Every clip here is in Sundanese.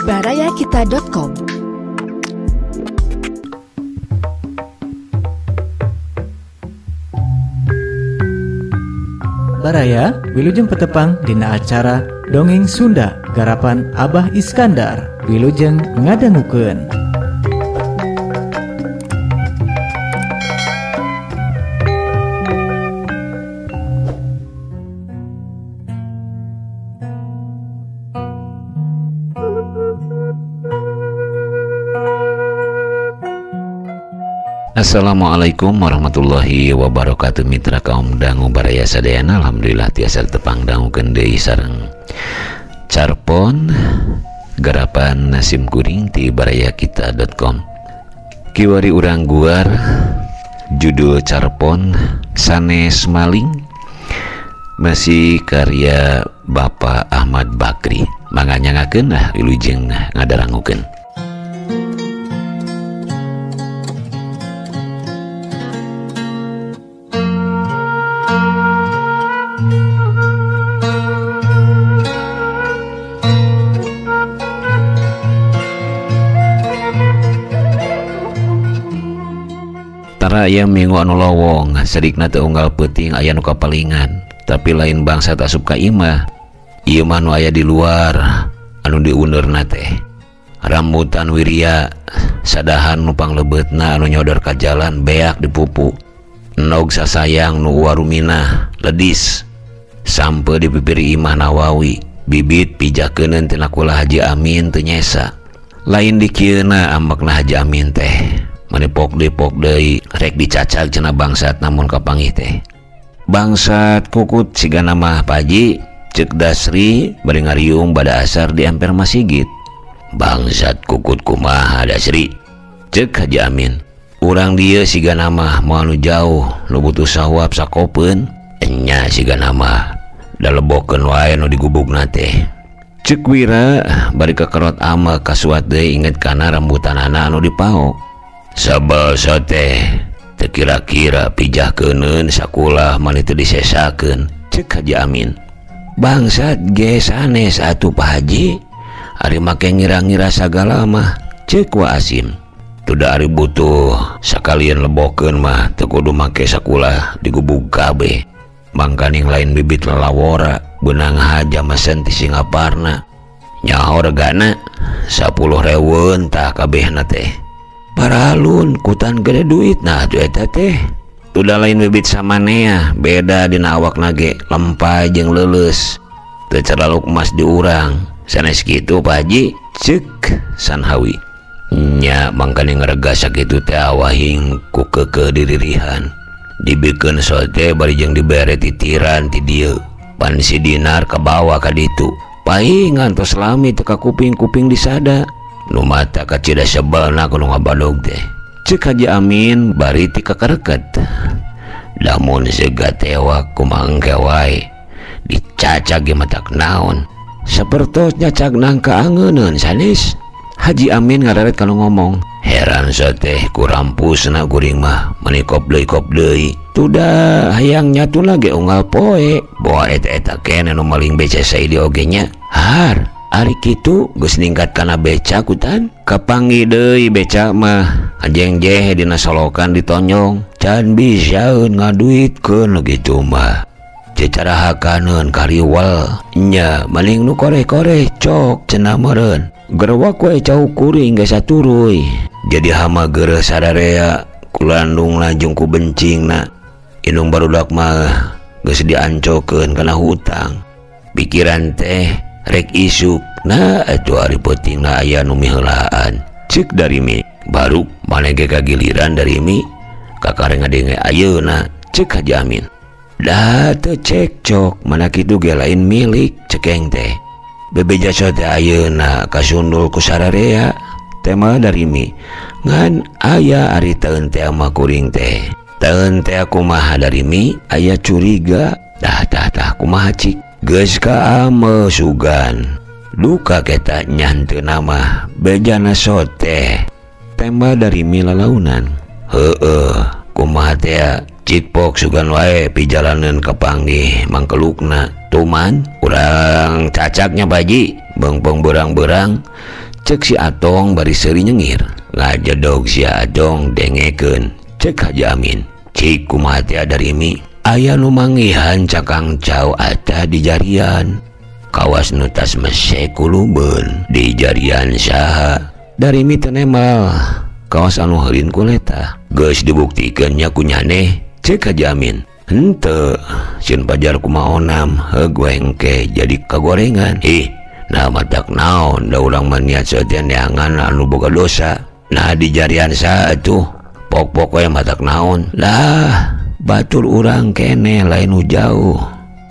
Barayakita.com. Baraya wilujeng petepang dina acara Dongeng Sunda garapan Abah Iskandar wilujeng ngadangukeun. Assalamualaikum warahmatullahi wabarakatuh mitra kaum dangu baraya sadayana. Alhamdulillah tiasa tepang dangukeun deui sareng carpon garapan sim kuring ti barayakita.com. Kiwari urang guar judul carpon sanes maling masih karya Bapak Ahmad Bakri. Mangga nyangakeun ah wilujeng ngadarangukeun. Aya minggu anu lowong sedikna teu unggal peuting aya nu kapalingan, tapi lain bangsa asup ka imah. Ieu mah nu aya di luar anu diundeurna teh rambutan wiria sadahan nu panglebeutna anu nyodor ka jalan beak dipupu endog sasayang nu warumina ledis sampe di pipir imah Nawawi bibit pijakeuneun tina kula Haji Amin teu nyesa. Lain dikieuna ambekna Haji Amin teh manipok depok deui rek dicacag cenah bangsat namun kapanggih teh bangsat kukut sigana mah Paji ceuk Dasri bari ngariung bada asar di emper masjid. Bangsat kukut kumaha Dasri ceuk Haji Amin, urang dieu sigana mah moal nu jauh nu butuh sawab sakopeun enya sigana mah dalebokeun wae nu digubugna teh ceuk Wira bari kekerot ama kasuat deui inget kana rambutanana anu dipaok. Sabal teh teu kira-kira pijahkeuneun sakulah mani teu disesakeun ceuk Haji Amin. Bangsat ge sanes atuh Pak Haji ari make ngira-ngira sagala mah ceuk Wa Asim. Tuda ari butuh sakalian lebokeun mah teu kudu make sakulah digubug kabeh. Mangkaning lain bibit lalawora beunang haja mesen ti Singaparna nyaho regana 10 ribuan tah kabehna teh. Paralun kutan gede duit nah tuh eta teh. Tuda lain bibit samanea beda dina awakna ge lempay jeung leuleus teu caraluk emas di urang sanes kitu Pak Haji ceuk Sanhawi. Nya mangkane ngarega sakitu teh awahing ku keukeuh diririhan dibikeun sote bari jeung dibere titiran ti dieu pan si dinar kabawa ka ditu paingan tos lami teu ka kuping-kuping disada nu mata kacida sebelna kudu ngabadog teh ceuk Haji Amin bari ti kakareket. Lamun sega tewak kumaha wae dicacag ge matak naon sapertos nyacag nangka angeuneun sanes. Haji Amin ngararet kalau ngomong heran teh kurampusna guring mah mani kop deui tuda hayang nyatuna ge unggal poe boa eta-eta kene nu maling beca saidi oge nya har. Ari kitu geus ningkat kana beca kutan kapanggih deui beca mah anjeng-jeh dina solokan ditonyong can bisaeun ngaduitkeun kitu mah secara hakaneun kariwal nya maling nu koreh-koreh cok cenah meureun gerwak we cau kuring geus saturuy jadi hama geureuh sararea kulandungna jeung ku bencingna indung barudak mah geus diancokeun kana hutang pikiran teh rek isuk nah atuh ari peutingna aya nu miheulaan ceuk Darimi baru maneh ge kagiliran Darimi kakare ngadenge ayeuna ceuk Haji Amin. Da teu cekcok mana kitu ge lain milik cekeng teh bebeja teh ayeuna kasundul ku sararea tema Darimi ngan aya ari taeun teh mah kuring teh taeun teh kumaha Darimi aya curiga dah tah tah kumaha cik geus ka ame sugan duka keta nyanteuna mah bejana sote tema Darimi lalaunan heueuh kumaha teh cikpok sugan wae pijalaneun kapanggih mangkelukna tuman urang cacaknya baji beungpeung berang-berang Cek si Atong bari seuri nyengir. Ngajedog si Atong dengekeun. Cek Haji Amin. Cik kumaha teh Darimi? Aya nu manggihan cakang cau atah di jarian. Kawas nu tas mesek kulubeun di jarian saha? Darimi teu nemal. Kawas anu heurin ku leta. Geus dibuktikeun nya ku nyaneh. Cek Haji Amin. Henteu, sieun pajar kumaha onam, heug we engke jadi kagorengan. Ih, nah matak naon da urang mah niat saeutik neangan anu boga dosa. Nah di jarian saha atuh? Pok-pok we matak naon. Lah, batur urang keneh lain nu jauh.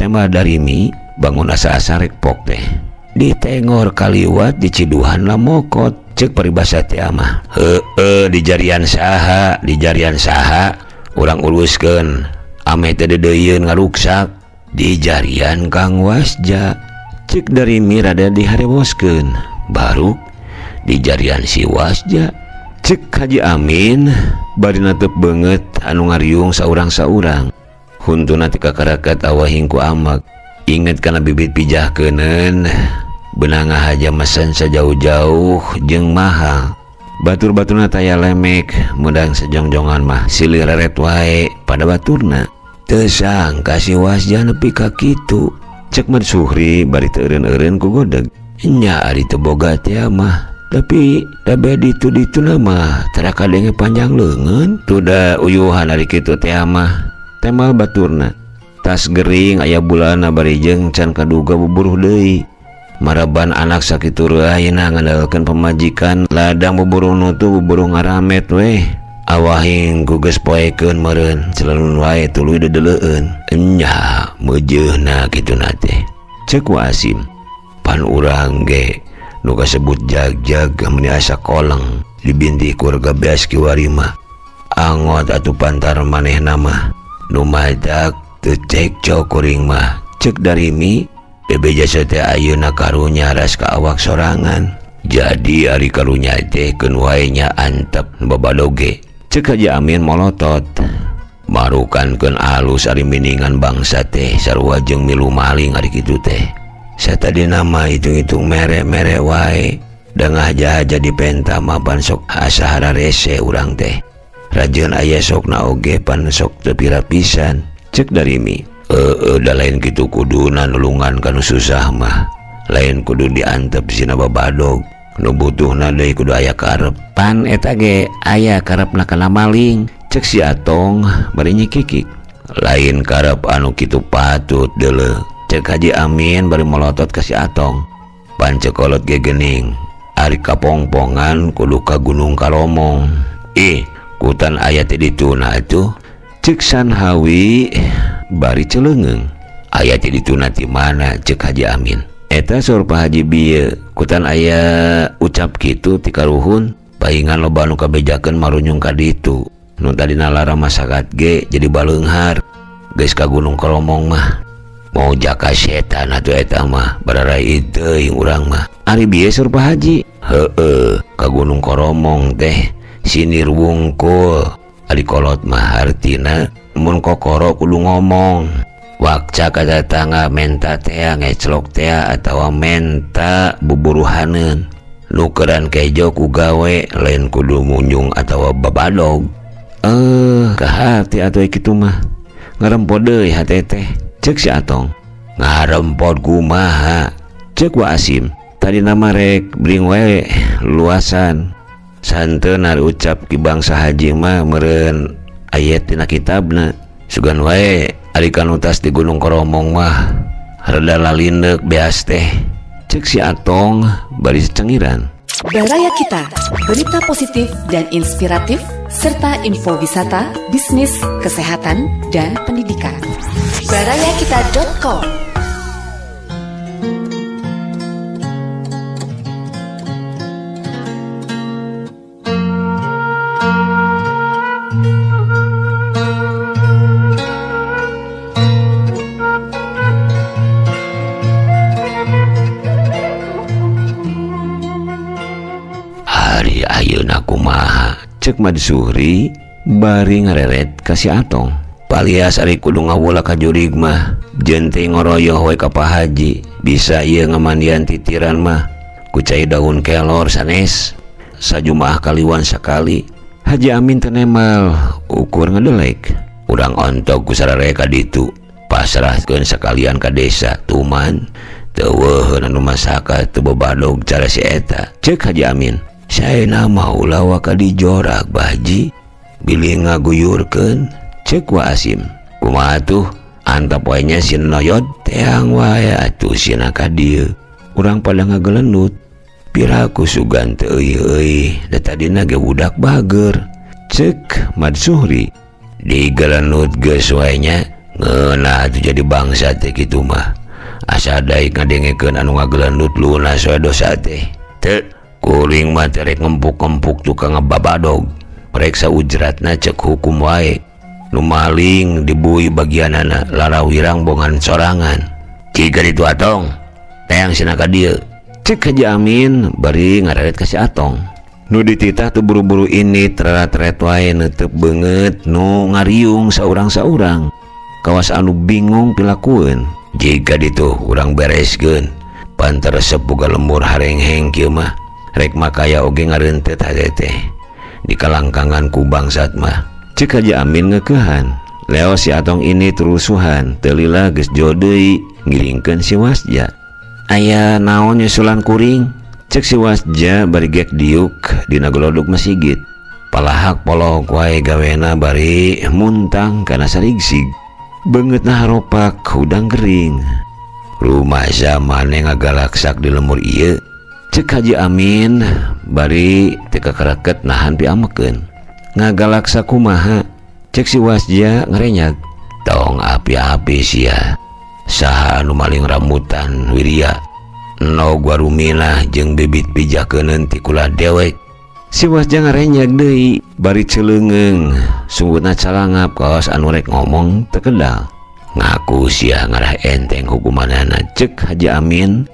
Tema Darimi bangun asa-asa rek pok teh. Ditengor kaliwat diciduhan lah mokot. Cek paribasa teh mah. Heueuh di jarian saha, di jarian saha urang uruskeun. Ame teh deudeuieun ngaruksak di jarian Kang Wasja. Cek Darimi rada diharewoskeun. Baruk di jarian si Wasja. Cek Haji Amin bari natep beungeut anu ngariung saurang-saurang. Huntuna ti kakarakat awahing ku amak. Inget kana bibit pijah keuneun beunang ngahaja mesen sajauh-jauh jeung mahal. Batur-baturna taya lemek mudang sejongjongan mah silih reret wae pada baturna. Teu sangka si Wasja nepi ka kitu. Cek Mad Suhri bari teu eureun-eureun ku godeg. Nya ari teu boga teh mah, tapi da be ditu-dituna mah tara kadenge panjang leungeun. Tuh da uyuhan ari kitu teh mah. Temal baturna. Tas gering aya bulana bari jeung can kaduga buburuh deui. Maraban anak sakitu reuayna ngandalkeun pamajikan ladang buburuh nutu buburuh ngaramet weh. Awahing ku geus poekeun meureun celenun wae tuluy dedeleueun. Enya meujeuna kituna teh. Ceuk Wa Asim, pan urang ge nu kasebut jag-jag meuni asa koleng dibinti keluarga beas kiwari mah. Angot atuh pantar manehna mah nu madak teu cekcok kuring mah. Cek Darimi bebeja teh ayeuna karunya ras ka awak sorangan. Jadi ari karunya teh keun wae nya antep babadoge. Cek Haji Amin molotot. Marukankeun alus ari miningan bangsa teh sarua jeung milu maling ari kitu teh. Satadina mah hitung-hitung mere-mere wae. Da ngahaja-haja dipenta mah pan sok asa hararese urang teh. Rajeun aya sokna oge pan sok teu pira pisan. Cek Darimi. Heeh da lain kitu kuduna nulungan kanu susah mah. Lain kudu diantep sina babadog. Nu butuhna deui kudu aya karep. Pan eta ge aya karepna kana maling. Cek si Atong bari nyikikik. Lain karep anu kitu patut deuleu. Cek Haji Amin bari molotot ka si Atong. Pan cekolot ge geuning. Ari kapongpongan kudu ka Gunung Karomong. Ih, kutan aya teh dituna atuh. Cek Sanhawi bari celeungeung. Aya teh dituna ti mana? Cek Haji Amin. Eta saur Pak Haji bieu kutan aya ucap kitu ti karuhun. Paingan loba nu kabejakeun marunyung ka ditu. Nu tadina lara masakat ge jadi baleunghar. Geus ka Gunung Karomong mah. Mau jaka setan atuh eta mah bararai teuing urang mah. Ari bieu saur Pak Haji? Heueuh, ka Gunung Koromong teh sinir wungkul. Ari kolot mah hartina mun kokoro kudu ngomong. Wakca ka tetangga menta tea ngeclok tea atawa menta buburuhaneun. Nukeran kejo ku gawe lain kudu munjung atawa babadog. Ka hati atuh kitu mah. Ngarempod deui hate teh. Cek si Atong. Ngarempod kumaha? Cek Wa Asim. Tadi nama rek bring wae luasan. Santeun ari ucap ki bangsa haji mah meureun ayat tina kitabna. Sugan wae ari kanu tas di Gunung Koromong mah rada lalindeuk beas teh. Cek si Atong bari cengiran. Baraya Kita, berita positif dan inspiratif serta info wisata, bisnis, kesehatan, dan pendidikan. Barayakita.com. Ayeuna kumaha? Cek Mad Suhri bari ngareret ka si Atong. Palias ari kudu ngawula ka jurig mah, jeung teh ngoroyoh we ka Pak Haji. Bisa ieu ngamandian titiran mah. ku cai daun kelor sanes sajumaah kaliwan sakali. Haji Amin teu nemal ukur ngedelek. Urang ontog ku sararea ka ditu pasrahkeun sakalian ka desa tuman teu weuheun anu masaka teu bebadog cara si eta. Ceuk Haji Amin, saena mah ulah waka dijorak Bah Haji bilih ngaguyurkeun. Ceuk Wa Asim, kumaha tuh antap wae nya si Noyod teang wae atuh sina ka dieu. Urang pada ngagelenut piraku sugan teu euy-euy da tadina ge budak bager. Ceuk Mad Suhri, digelenut geus wae nya ngeunah atuh jadi bangsa teh kitu mah. Asa daek ngadengekeun anu ngagelenut lunas wae dosa teh. Teu kuring mah teh rek ngempuk-ngempuk tukang ngebabadog. Pereksa ujratna cek hukum wae. Nu maling dibui bagianana larawirang bongan sorangan. Ciga ditu Atong, teang sina ka dieu. Cek Haji Amin bari ngareret ka si Atong. Nu dititah teu buru-buru ini teret-teret wae neuteup beungeut nu ngariung saurang-saurang. Kawas anu bingung pilakueun. Jika ditu urang bereskeun. Pantar resep boga lemur harengheng kieu mah. Rek makaya oge ngareunteut hate teh. Dikalangkangan ku bangsat mah. Cek Haji Amin ngeukehan. Leo si Atong ini terusuhan, teu lila geus jol deui ngiringkeun si Wasja. Aya naon nyusulan kuring? Cek si Wasja bari gek diuk dina golodog masigit. Palahak polohok wae gawena bari muntang kana sarigsig. Beungeutna haropak hudang gering. Rumasa maneh ngagalaksak di lemur ieu? Cek Haji Amin bari teu kakereket nahan piamekeun. Ngagalaksak kumaha? Cek si Wasja ngarenyag. Tong api-api sia. Saha anu maling rambutan Wirya? Nog waruminah jeung bibit pijakeuneun ti kula dewek. Si Wasja ngarenyag deui bari celeungeung sungutna calangap kawas anu rek ngomong teu kedal. Ngaku sia ngarah enteng hukumanana. Cek Haji Amin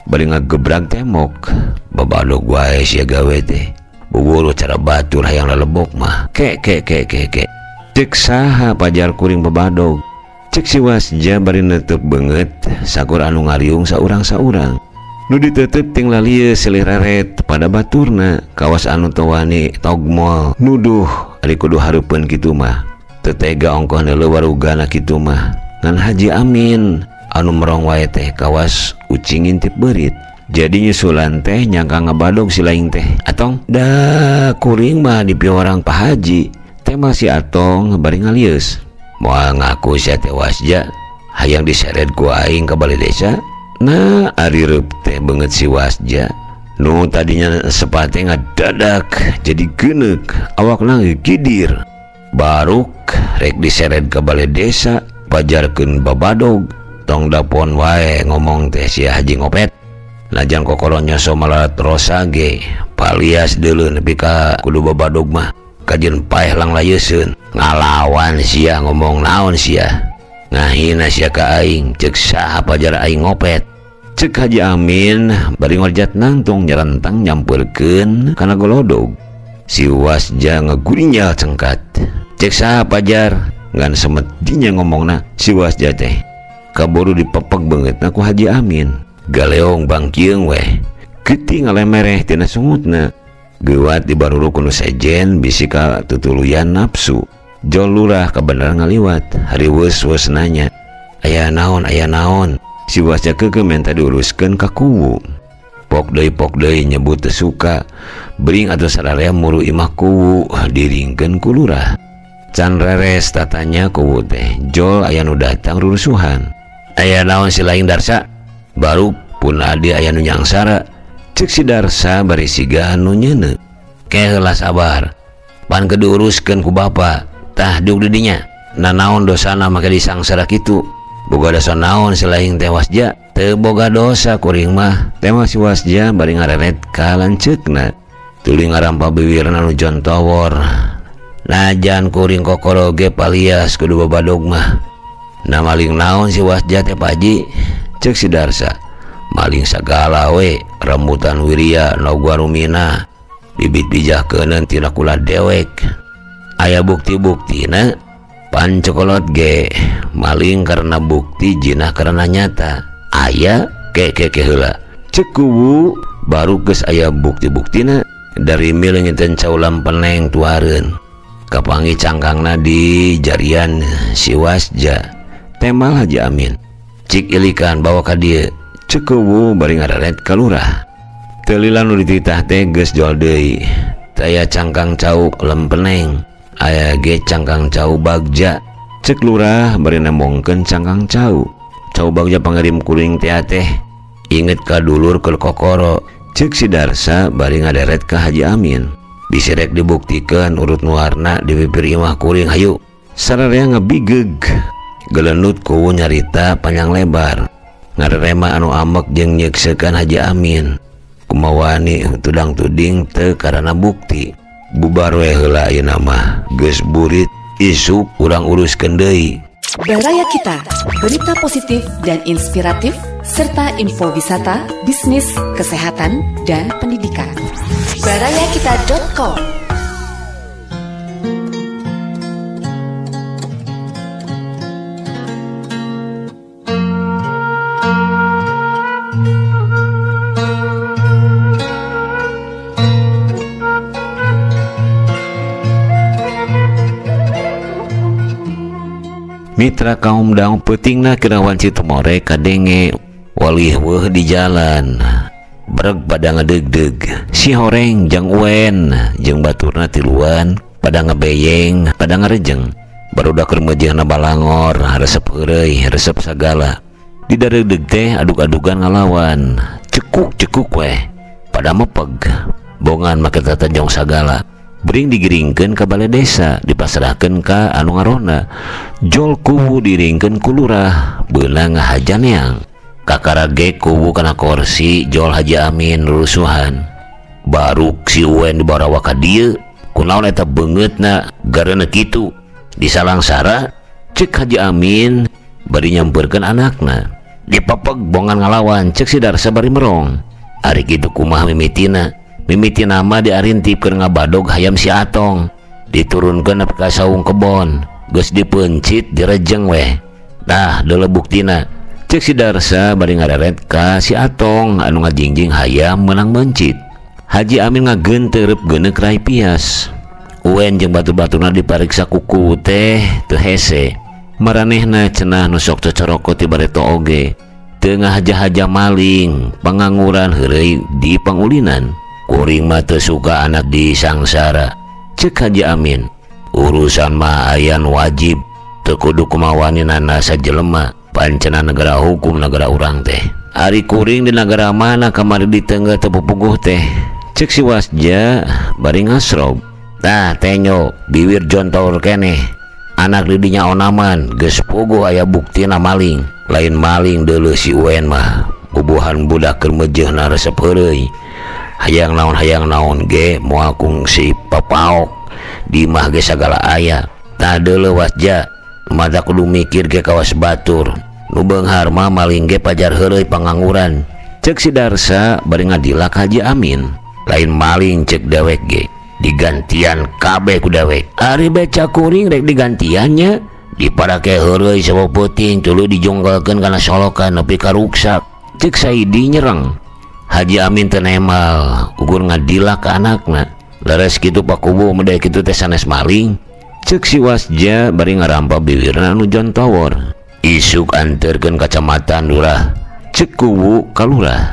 bari ngagebrag temok. Babadog wae sia gawe teh. Buburu cara batur hayang lalebok mah. Ke ke ke ke ke. Cek saha pajar kuring babadog? Cek si Wasja bari neutup beungeut sakur anu ngariung saurang-saurang. Nu diteuteup ting lalieu silih reret pada baturna kawas anu teu wani togmol nuduh ari kudu hareupeun kitu mah. Teu tega ongkoh neuleuh warugana kitu mah. Ngan Haji Amin anu merong wae teh kawas ucing ngintip beurit. Jadi nyusulan teh nyangka ngabadog si laing teh. Atong da kuring mah dipiwarang Pak Haji. Teh mah si Atong bari ngalieus. Moal ngaku sia teh Wasja hayang diseret ku aing ka balai desa. Nah ari reup teh beungeut si Wasja nu tadinya sepate ngadadak jadi geuneuk awakna gidir. Baruk rek diseret ka balai desa pajarkeun babadog. Tong dapon wae ngomong teh sia Haji ngopet. Najan kokoro nyoso malarat rosa ge palias deuleu nepi ka kudu babadog mah. Kajeun paeh lang layeuseun ngalawan sia ngomong naon sia ngahina sia ka aing. Ceuk saha pajar aing ngopet? Ceuk Haji Amin bari ngorjat nangtung nyerentang nyampeurkeun kana golodog. Si Wasja ngagurinyal cengkat. Ceuk saha pajar? Ngan semet dinya ngomongna si Wasja teh. Kaburu dipepeg beungeutna ku Haji Amin. Galeong bangkieung weh geuting ngalemereh tina sungutna. Geuwat dibaruru ku nu sejen bisi ka tutuluyan nafsu. Jol lurah kabeneran ngaliwat hariweus-weus nanya, aya naon aya naon? Si Wasja keukeuh menta diuruskeun ka kuwu. Pok deui nyebut teu suka. Bering atuh sararea muru imah kuwu diringkeun ku lurah. Can reres tatanya kuwu teh. Jol aya nu datang rurusuhan. Aya naon si laing Darsa? Baru pun adi aya nu nyangsara. Cek si Darsa bari siga anu nyeuneu. Ke heula sabar. Pan kudu diuruskeun ku bapa. Tah diuk di dinya. Nanaon dosana make disangsara kitu? Boga dosa naon si laing teh Wasja? Teu boga dosa kuring mah. Teh mah si Wasja bari ngareret ka lanceukna. Tuluy ngarampa biwirna nu jontowor. Najan kuring kokoro ge palias kudu babadog mah. Nah maling naon si Wasja teh Pak Haji? Cek si Darsa. Maling sagala we, rambutan Wirya, nogwa rumina, bibit bijah keuneun tina kula dewek. Aya bukti-buktina pan cokolot ge maling karena bukti jinah karena nyata. Aya ke ke ke heula. Cek kuwu Baru geus aya bukti-buktina dari milih ngiten cau lampeneng tuareun. Kapangi cangkangna di jarian si Wasja. Temal Haji Amin. Cik ilikan bawa ka dieu. Ceuk kuwu bari ngareret ka lurah. Teu lila nu dititah teh geus jual deui. Taya cangkang cau lempeneng, aya ge cangkang cau bagja. Cek lurah bari nembongkeun cangkang cau. Cau bagja pangirim kuring teh teh. Inget ka dulur keur kokoro. Cek si Darsa bari ngaderet ka Haji Amin. Bisi rek dibuktikeun urut nu warna di bibir imah kuring hayu. Sararea ngebigeug. Gelenut kuwu nyarita panjang lebar. Ngarerema anu amek jeung nyeksekan Haji Amin. Kumawani tudang tuding teu karana bukti. Bubar we heula ayeuna mah. Geus burit isuk urang uruskeun deui. Baraya Kita, berita positif dan inspiratif serta info wisata, bisnis, kesehatan, dan pendidikan. Barayakita.com. Mitra kaum daung peutingna kirawan Citumore kadenge walih weuh di jalan breg pada ngedegdeg si horeng jang uen jeung baturna tiluan pada ngebeyeng pada ngarejeng barudak keur meujeuhna balangor resep heureuy resep sagala di dareudeg teh adug-adugan ngalawan cekuk-cekuk weh pada mepeg bongan make tatajong sagala bring digiringkeun ka balai desa dipasrahkeun ka anu ngarohna jol kuwu diringkeun ku lurah beunang ngahajaneang kakara ge kuwu kana korsi jol Haji Amin rusuhan baruk si Uen dibarawa ka dieu kunaon eta beungeutna gareuna kitu disalangsara cek Haji Amin bari nyampeurkeun anakna dipepeg bongan ngalawan cek si Darsa bari merong ari kitu kumaha mimitina mimiti nama diarintip keur ngabadog hayam si Atong diturunkeun nepi ka saung kebon geus dipencit direjeng weh tah deuleu buktina cek si Darsa bari ngareret ka si Atong anu ngajingjing hayam meunang mencit. Haji Amin ngagentereup geuneuk rai pias Uen jeung batu-batuna dipariksa kuku teh teu hese maranehna cenah nu sok cocoroko ti bareto oge teu ngahaja-haja maling pangangguran heureuy di pangulinan. Kuring mah teu suka anak di sangsara cek Haji Amin urusan mah ayan wajib teu kudu kumawaninana sajelema pancena negara hukum negara urang teh ari kuring di negara mana kamari ditengah teu pupuguh teh cek si Wasja bari ngasrob tah tenyo biwir jontor keneh anak didinya onaman geus puguh aya buktina maling lain maling deuleu si Uen mah bubuhan budak keur meujeuhna resep heureuy hayang naon ge moal kungsi papaok di mah ge sagala aya tah deuleu Wasja mata kudu mikir ge kawas batur nu beunghar mah maling ge pajar heureuy pangangguran cek si Darsa bari ngadilak Haji Amin lain maling cek dewek ge digantian kabeh ku dewek ari beca kuring rek digantiannya diparake heureuy sawo peuting tuluy dijonggalkeun kana solokan nepi ka ruksak cek Saidi nyereng. Haji Amin teu nemal ukur ngadilak ka anakna leres kitu Pak Kubu mede kitu teh sanes maling cek si Wasja bari ngarampa biwirna anu jontowor isuk anterkeun kacamatan lurah cek kuwu ka lurah.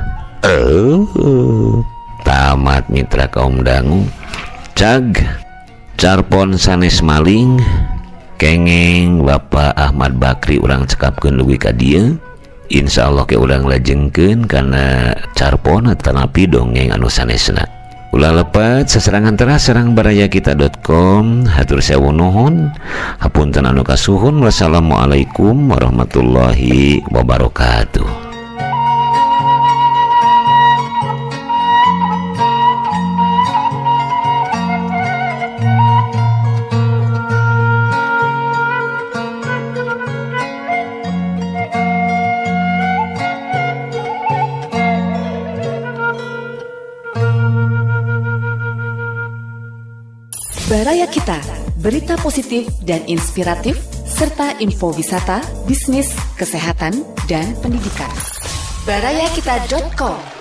Tamat mitra kaum dangu cag carpon sanes maling kengeng Bapak Ahmad Bakri urang cekapkeun leuwih ka dieu. Insya Allah ke urang lajengkeun kana carpon atanapi dongeng anu sanesna. Ulah lepat saserangan teras serang barayakita.com. Hatur sewu nuhun, hapunten anu kasuhun. Wassalamualaikum warahmatullahi wabarakatuh. Baraya Kita, berita positif dan inspiratif, serta info wisata, bisnis, kesehatan, dan pendidikan. Barayakita.com.